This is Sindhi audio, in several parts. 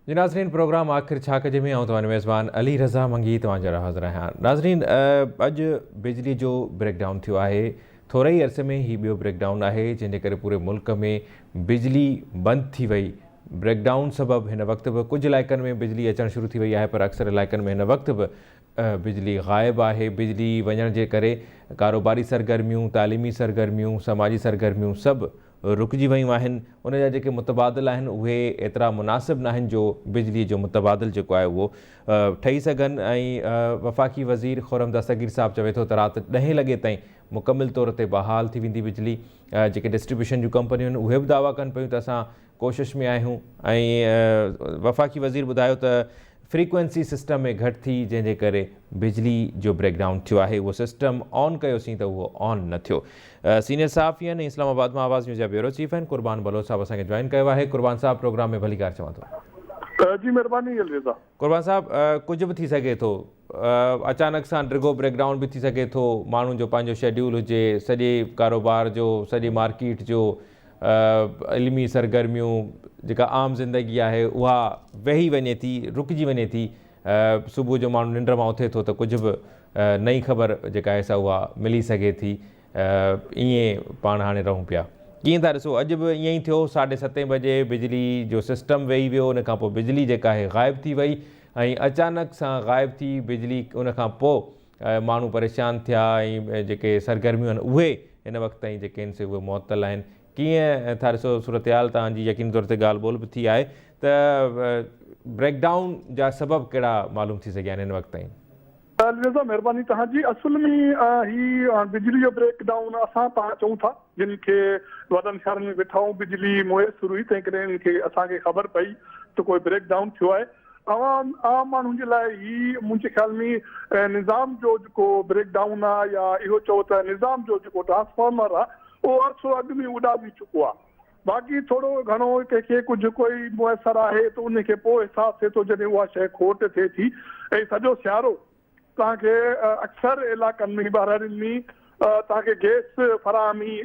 جي ناظرين پروگرام آخر ڇا ڪجي ۾ آئون توهان جو ميزبان علي رضا منگي توهان جي حاضر آهيان. ناظرين اڄ بجلي جو بريڪ ڊائون ٿيو آهي، ٿوري ئي عرصي ۾ هي ٻيو بريڪ ڊائون آهي جنهن جي ڪري پوري ملڪ ۾ بجلي بند ٿي وئي. بريڪ ڊائون سبب هن وقت به ڪجهه علائقن ۾ بجلي اچڻ شروع ٿي وئي آهي پر اڪثر علائقن ۾ هن وقت به بجلي غائب آهي. بجلي وڃڻ جي ڪري ڪاروباري سرگرميون، تعليمي سرگرميون، سماجي سرگرميون سڀ رڪجي ويون آهن، ان جا جيڪي متبادل آهن اهي ايترا مناسب ناهن جو بجلي جو متبادل جيڪو آهي اهو ٺهي سگهن ۽ وفاقي وزير خرم دستگير صاحب چوي ٿو ته رات ڏهين لڳي تائين مڪمل طور تي بحال ٿي ويندي بجلي، جيڪي ڊسٽريبيوشن جون ڪمپنيون آهن اهي به دعويٰ ڪن پيون ته اسان ڪوشش ۾ آهيون ۽ وفاقي وزير ٻڌايو ته فريڪوئنسي سسٽم ۾ گهٽ ٿي جنهن جي ڪري بجلي جو بريڪ ڊائون ٿيو آهي اهو سسٽم آن ڪيوسين ته اهو آن نه ٿيو. سينيئر صحافي آهن ۽ اسلام آباد مان آواز نيوز جا بيورو چيف آهن قربان بلوچ صاحب اسان کي جوائن ڪيو آهي قربان صاحب پروگرام ۾ ڀليڪار چوان ٿو. جي مهرباني علي رضا. قربان صاحب ڪجهه به ٿي سگهي ٿو اچانڪ سان ڊگهو بريڪ ڊائون به ٿي سگهي ٿو ماڻهن جو پنهنجو شيڊيول هجي سڄي ڪاروبار جو سڄي مارڪيٽ جو علمي سرگرميون جيڪا عام زندگي آهي اها ويهي وڃي ٿي رڪجي وڃي ٿي صبح جو ماڻهو ننڊ مان اٿي ٿو ته ڪجهه به نئين خبر جيڪا آهي سا اها ملي سگهي ٿي ائين پاڻ هاڻي رهون پيا ڪيئن ٿا ڏسو اڄ به ائين ئي ٿيو ساڍي ستين بجي بجلي جو سسٽم ويهي ويو ان کان پوء بجلي جيڪا آهي غائب ٿي وئي ۽ اچانڪ سان غائب ٿي بجلي ان کان پوء ماڻهو پريشان ٿيا ۽ جيڪي سرگرميون آهن اهي هن وقت تائين جيڪي آهن سي اهي معطل آهن. ڪيئن ٿا ڏسو صورتحال توهان جي يقيني طور تي ڳالهه ٻولهه به ٿي آهي ته بريڪ ڊائون جا سبب ڪهڙا معلوم ٿي سگهيا آهن هن وقت تائين؟ علي رضا مهرباني توهان جي اصل ۾ هي بجلي جو بريڪ ڊائون اسان پاڻ چئون ٿا جن کي وڏن شهرن ۾ ويٺا آهيون بجلي ميسر هئي تنهن ڪري انهن کي اسان کي خبر پئي ته ڪوئي بريڪ ڊائون ٿيو آهي عوام عام ماڻهن جي لاء هي منهنجي خيال ۾ نظام جو جيڪو بريڪ ڊائون آ يا اهو چئو ته نظام جو جيڪو ٽرانسفارمر آ اهو عرصو اڳ ۾ اڏامي چڪو آ باقي ٿورو گهڻو ڪنهن کي ڪجهه ڪوئي ميسر آهي ته ان کي پوء احساس ٿئي ٿو جڏهن اها شيء کوٽ ٿئي ٿي ۽ سڄو سيارو توهان کي اڪثر علائقن ۾ ٻهراڙين ۾ توهان کي گئس فراهمي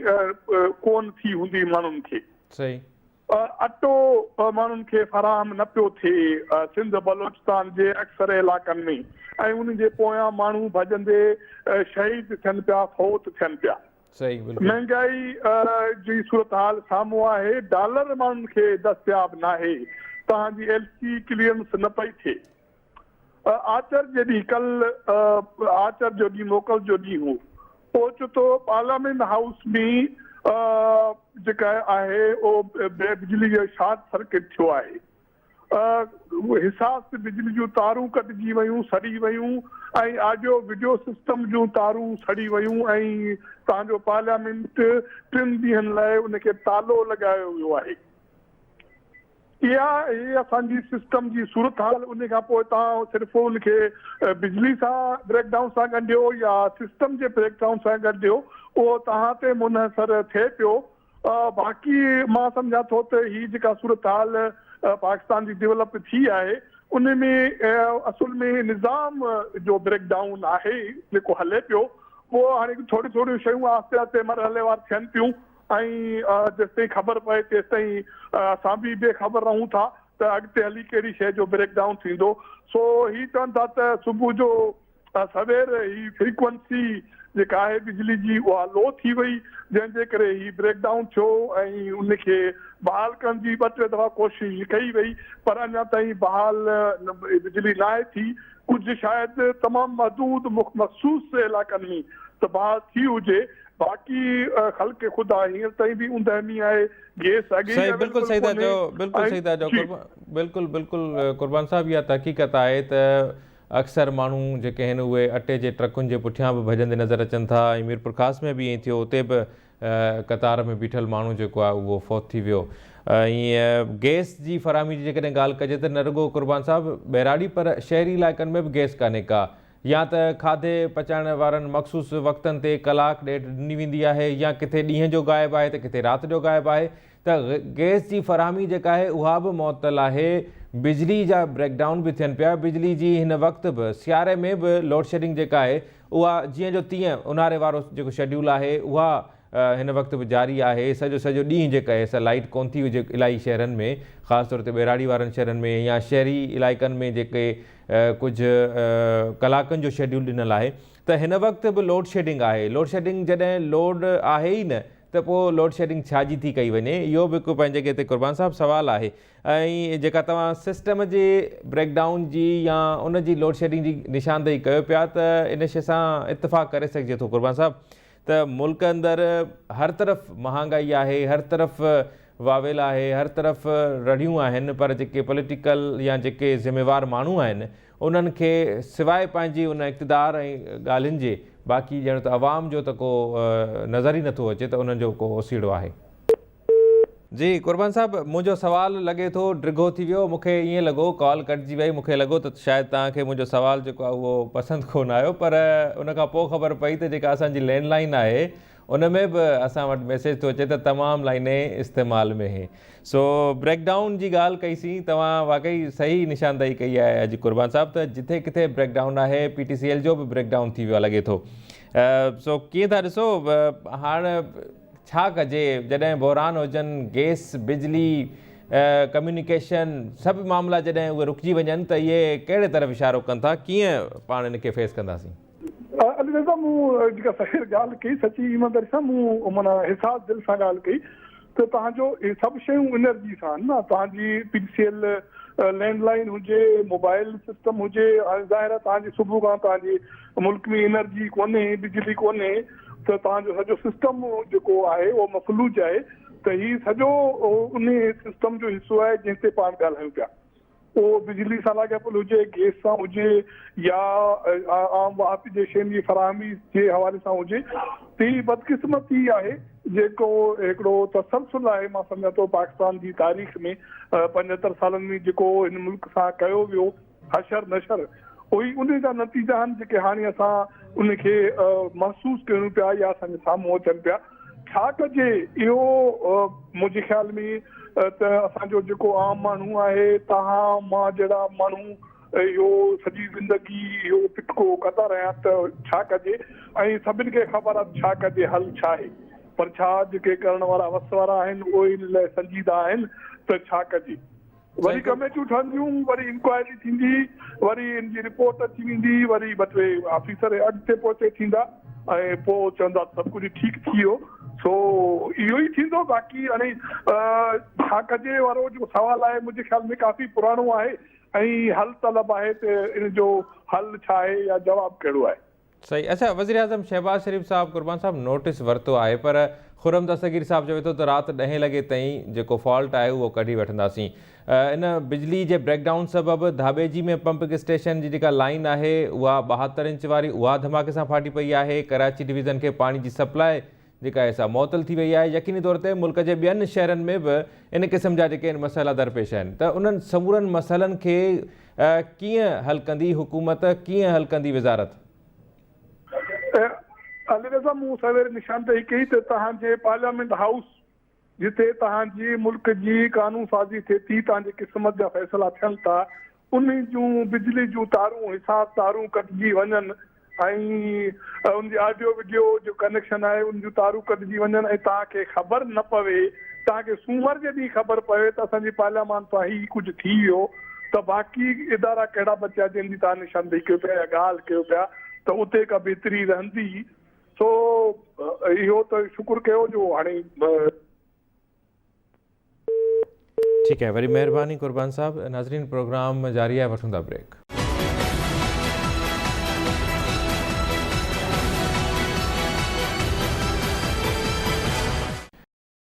ڪون ٿي هوندي ماڻهن کي. صحيح. اٽو ماڻهن کي فراهم نه پيو ٿئي، سنڌ بلوچستان جي اڪثر علائقن ۾ ۽ ان جي پويان ماڻهو ڀڄندي شهيد ٿين پيا، فوت ٿين پيا. مهنگائي جي صورتحال سامهون آهي، ڊالر ماڻهن کي دستياب ناهي، توهان جي ايل سي ڪليئرنس نه پئي ٿئي. آچر جي ڏينهن ڪل آچر جو ڏينهن موڪل جو ڏينهن هو. اوچتو پارليامينٽ هائوس ۾ جيڪا آهي اهو بجلي جو شارٽ سرڪٽ ٿيو آهي. حساس بجلي جون تارون ڪٽجي ويون، سڙي ويون ۽ آڊيو وڊيو سسٽم جون تارون سڙي ويون ۽ تان جو پارليامينٽ ٽن ڏينهن لاء ان کي تالو لڳايو ويو آهي. اها آهي اسان جي سسٽم جي صورتحال ان کان پوء توهان صرف ان کي بجلي سان بريڪ ڊائون سان ڳنڍيو يا سسٽم جي بريڪ ڊائون سان ڳنڍيو اهو توهان تي منحصر ٿئي پيو باقي مان سمجهان ٿو ته هي جيڪا صورتحال پاڪستان جي ڊولپ ٿي آهي ان ۾ اصل ۾ نظام جو بريڪ ڊائون آهي جيڪو هلي پيو پوء هاڻي ٿوريون ٿوريون شيون آهستي آهستي مرحليوار ٿين پيون ۽ جيستائين خبر پئي تيستائين اسان به بي خبر رهون ٿا ته اڳتي هلي ڪهڙي شيء جو بريڪ ڊائون ٿيندو. سو هي چون ٿا ته صبح جو سوير هي فريڪوئنسي جيڪا آهي بجلي جي اها لو ٿي وئي جنهن جي ڪري هي بريڪ ڊائون ٿيو ۽ ان کي بحال ڪرڻ جي ٻه ٽي دفعا ڪوشش ڪئي وئي پر اڃا تائين بحال بجلي ناهي ٿي. ڪجهه شايد تمام محدود مخصوص علائقن ۾ ته بحال ٿي هجي باقي خلق خدا هينئر تائين به اوندهه ۾ آهي، گيس اڳي ئي صحيح بلڪل اويليبل صحيح ٿا ڪونهي چئو بلڪل ۽ صحيح ٿا چئو جي. قربان بلڪل بلڪل قربان صاحب اها ته حقيقت آهي ته اڪثر ماڻهو جيڪي آهن اهي اٽي جي ٽرڪن جي پٺيان به ڀڄندي نظر اچن ٿا ۽ ميرپورخاص ۾ به ائين ٿيو اتي به قطار ۾ بيٺل ماڻهو جيڪو آهي اهو فوت ٿي ويو ۽ گيس جي فراهمي جي جيڪڏهن ڳالهه ڪجي ته نه رڳو قربان صاحب ٻهراڙي پر شهري علائقن ۾ به گيس ڪانهي ڪا يا ته کاڌي پچائڻ وارن مخصوص وقتن تي ڪلاڪ ڏيڍ ڏني ويندي آهي يا ڪٿي ڏينهن جو غائب آهي ته ڪٿي رات جو غائب آهي ته گئس جي فراهمي جيڪا آهي اها به معطل آهي بجلي جا بريڪ ڊائون به ٿين پيا بجلي جي هن وقت به سياري ۾ به لوڊشيڊنگ جيڪا آهي اها جيئن جو تيئن اونهاري وارو جيڪو شيڊيول آهي اها هن وقت به جاري آهي سڄو سڄو ڏينهن جيڪا آهي سا لائيٽ ڪون ٿي هجي الاهي شهرن ۾ خاص طور تي ٻهراڙي وارن شهرن ۾ يا شهري علائقن ۾ جيڪي ڪجهه ڪلاڪن جو شيڊيول ڏنل آهي ته هن وقت به لوڊشيڊنگ آهي لوڊشيڊنگ جڏهن لوڊ آهي ئي نه ته پوء لوڊشيڊنگ ڇا جي ٿي ڪئي وڃي اهو به هڪ پنهنجي جڳهه تي قربان صاحب سوال آهي ۽ جيڪا توهان سسٽم جي بريڪ ڊائون جي يا ان جي لوڊشيڊنگ جي نشاندهي ڪيو پيا ته ان شي سان اتفاق ڪري سگهجي ٿو قربان صاحب ته ملڪ اندر هر طرف مهانگائي آهي هر طرف واويلا آهي هر طرف رڙيون آهن پر جيڪي پوليٽيڪل يا جيڪي ذميوار ماڻهو آهن انهن کي سواء پنهنجي ان اقتدار ۽ ڳالهين جي باقي ڄڻ ته عوام جو ته ڪو نظر ئي نٿو اچي ته انهن جو ڪو اوسيڙو آهي. جي قربان صاحب منهنجو سوال لڳي ٿو ڊگهو ٿي ويو مون کي ائين لڳو ڪال ڪٽجي وئي مون کي لڳو ته شايد توهان کي منهنجو سوال جيڪو آهي اهو پسند ڪونه آيو پر ان کان پوء خبر پئي ته جيڪا اسان جي لينڊ لائين آهي ان ۾ به اسان وٽ ميسيج ٿو اچي ته تمام لائنين استعمال ۾ هي سو بريڪ ڊائون جي ڳالهه ڪئي سين توهان واقعي صحيح نشاندهي ڪئي آهي اڄ قربان صاحب ته جٿي ڪٿي بريڪ ڊائون آهي پي ٽي سي ايل جو به بريڪ ڊائون ٿي ويو آهي لڳي ٿو سو ڪيئن ٿا ڏسو هاڻ ڇا ڪجي جڏهن بحران هجن گيس بجلي ڪميونيڪيشن سڀ معاملا جڏهن اهي رڪجي وڃن ته اهي ڪهڙي طرف اشارو ڪن ٿا ڪيئن پاڻ ان کي فيس ڪنداسين. علي رضا مون جيڪا سهيل ڳالهه ڪئي سچي ايمانداري سان مون معنيٰ حساس دل سان ڳالهه ڪئي ته توهان جو اهي سڀ شيون انرجي سان آهن نه توهان جي P T C L landline هجي موبائل سسٽم هجي هاڻي ظاهر آهي توهان جي صبح کان توهان جي ملڪ ۾ انرجي ڪونهي بجلي ڪونهي ته توهان جو سڄو سسٽم جيڪو آهي اهو مفلوج آهي ته هي سڄو انهي سسٽم جو حصو آهي جنهن تي پاڻ ڳالهايون پيا. اهو بجلي سان لاڳاپيل هجي، گيس سان هجي يا عام واهپي جي شين جي فراهمي جي حوالي سان هجي ته هي بدقسمتي آهي جيڪو هڪڙو تسلسل آهي مان سمجهان ٿو پاڪستان جي تاريخ ۾ 75 سالن ۾ جيڪو هن ملڪ سان ڪيو ويو حشر نشر اهي ان جا نتيجا آهن جيڪي هاڻي اسان ان کي محسوس ڪيون پيا يا اسان جي سامهون اچن پيا. ڇا ڪجي اهو منهنجي خيال ۾ ته اسان جو جيڪو عام ماڻهو آهي توهان مان جهڙا ماڻهو اهو سڄي زندگي اهو پٽڪو ڪندا رهيا ته ڇا ڪجي ۽ سڀن کي خبر آهي ڇا ڪجي حل ڇا آهي پر ڇا جيڪي ڪرڻ وارا وس وارا آهن اهي ان لاء سنجيده آهن ته ڇا ڪجي. وري ڪميٽيون ٺهنديون، وري انڪوائري ٿيندي، وري ان جي رپورٽ اچي ويندي، وري ٻه ٽي آفيسر اڳتي پوئتي ٿيندا ۽ پوء چوندا ته سڀ ڪجهه ٺيڪ ٿي ويو. سو اهو ئي ٿيندو باقي هاڻي ڇا ڪجي وارو جيڪو سوال آهي منهنجي خيال ۾ ڪافي پراڻو آهي ۽ حل طلب آهي ته ان جو حل ڇا آهي يا جواب ڪهڙو آهي. صحيح اڇا وزيراعظم شهباز شريف صاحب قربان صاحب نوٽيس ورتو آهي پر خرم دستگير صاحب چوي ٿو ته رات ڏهين لڳي تائين جيڪو فالٽ آهي اهو ڪڍي وٺنداسين ان بجلي جي بريڪ ڊائون سبب ڌاٻيجي ۾ پمپنگ اسٽيشن جي جيڪا لائين آهي اها 72 انچ واري اها ڌماڪي سان ڦاٽي پئي آهي ڪراچي ڊويزن کي پاڻي جي سپلاء جيڪا آهي سا معطل ٿي وئي آهي يقيني طور تي ملڪ جي ٻين شهرن ۾ به ان قسم جا جيڪي مسئلا درپيش آهن ته انهن سمورن مسئلن کي ڪيئن حل ڪندي حڪومت ڪيئن حل ڪندي وزارت؟ علي رضا مون سوير نشاندهي ڪئي ته توهان جي پارليامينٽ هائوس جتي توهان جي ملڪ جي قانون سازي ٿئي ٿي توهان جي قسمت جا فيصلا ٿين ٿا انهي جون بجلي جون تارون حساس تارون ڪٽجي وڃن ۽ ان جي آڊيو وڊيو جو ڪنيڪشن آهي ان جون تارون ڪٽجي وڃن ۽ توهان کي خبر نه پوي توهان کي سومر جي ڏينهن خبر پوي ته اسان جي پارليامان سان هي ڪجهه ٿي ويو ته باقي ادارا ڪهڙا بچيا جن جي توهان نشاندهي ڪيو پيا يا ڳالهه ڪيو پيا ته اتي ڪا بهتري رهندي سو اهو ته شڪر ڪيو جو هاڻي ٺيڪ آهي وري مهرباني قربان صاحب ناظرين پروگرام جاري آهي وٺون ٿا بريڪ.